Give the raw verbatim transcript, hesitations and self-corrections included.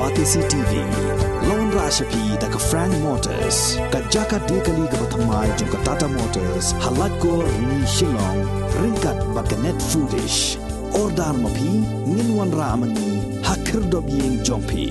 R T C T V. La wanrah sha phi da ka Frank Motors, ka jaka die kali kaba thymmai jong ka Tata Motors ha Laitkor, Rni, Shillong, ryngkat bad ka Net Foodish. Order ma phi, ngin wanrah ma ngi ha khyrdop ïing jong phi.